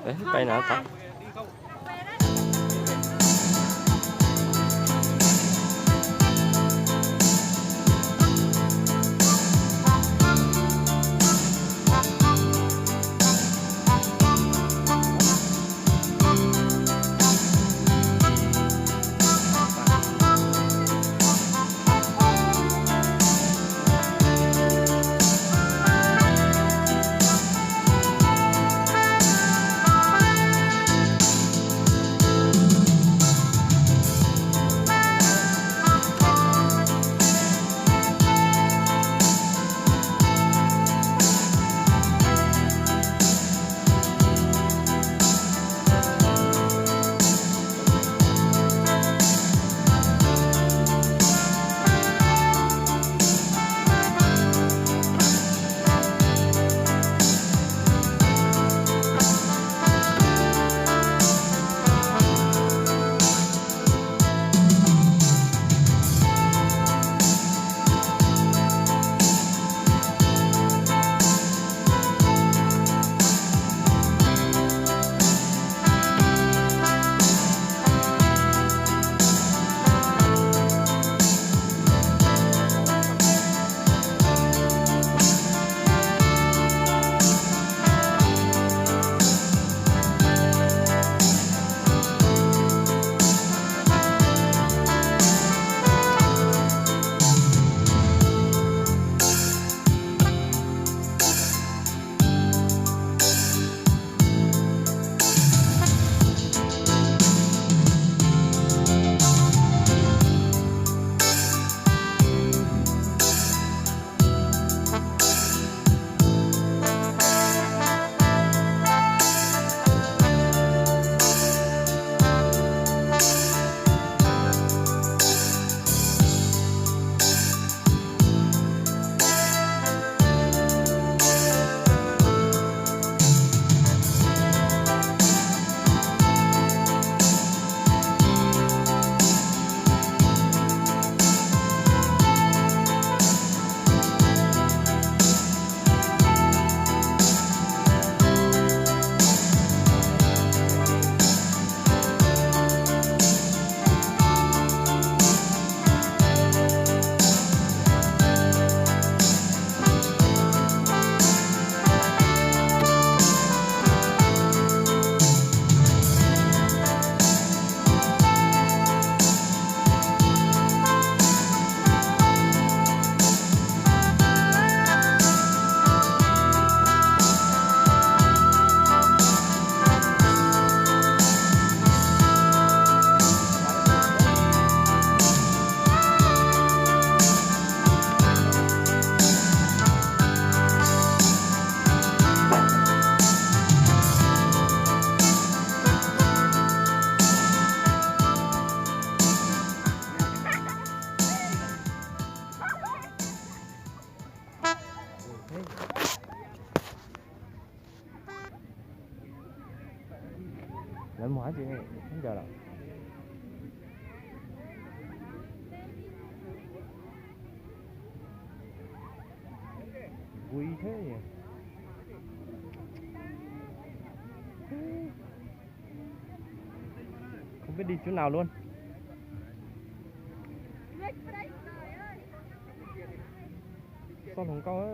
Peb pais na. Lawv mus hab tsis ntawd lawm. Vui thế nhỉ. Không biết đi chỗ nào luôn. Sao không có.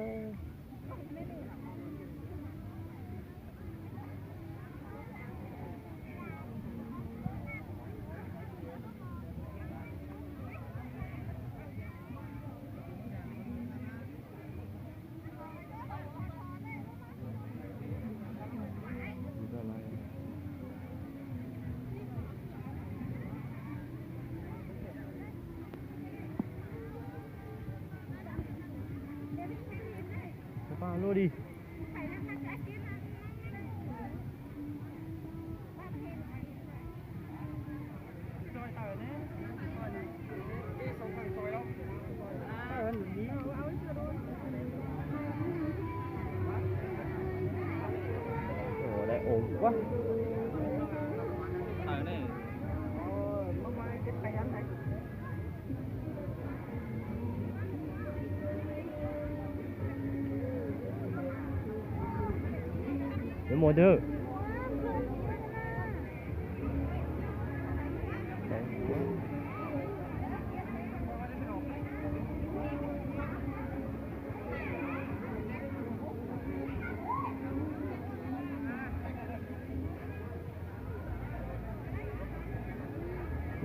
Pab luaj li. Ủa, đây ổn quá. Yuav mus twg?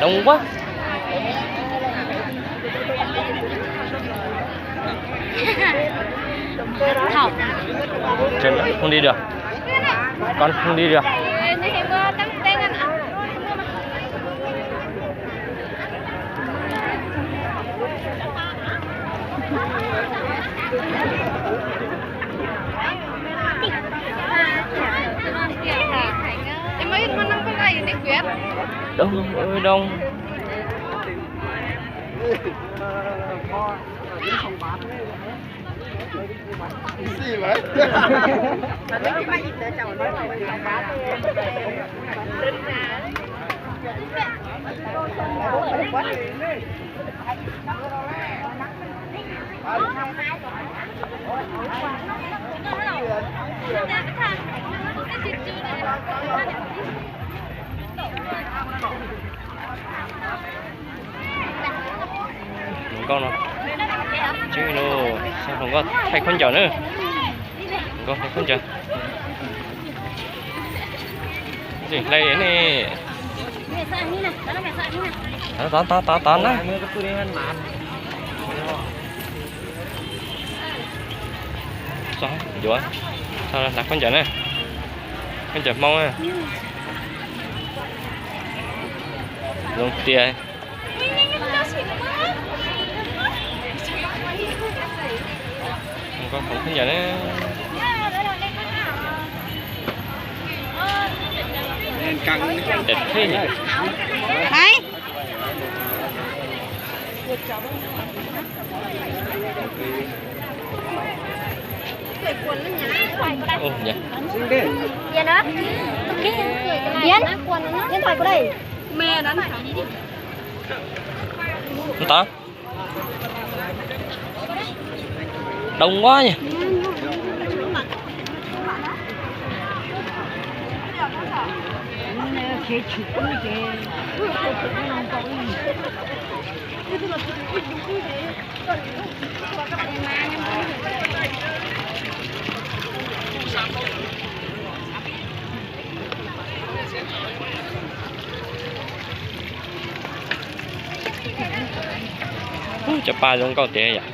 Đông quá. Không đi được. Con không đi được. Đông ơi đông. Hluas nkauj no, tseeb no, hluas nkauj thaij khaub ncaws na. Hluas nkauj thaij khaub ncaws. Tseem hlais ne. Tod tod tod tod na. Yuav hlais khaub ncaws na. Khaub ncaws Hmoob na. Zoo tiag. Khaub ncaws na. Hais. Ôh, ya. Yến, Yến thoại qua đây. Không tao. Đông quá nhỉ. Ub, cov paj zoo nkauj tiag yom.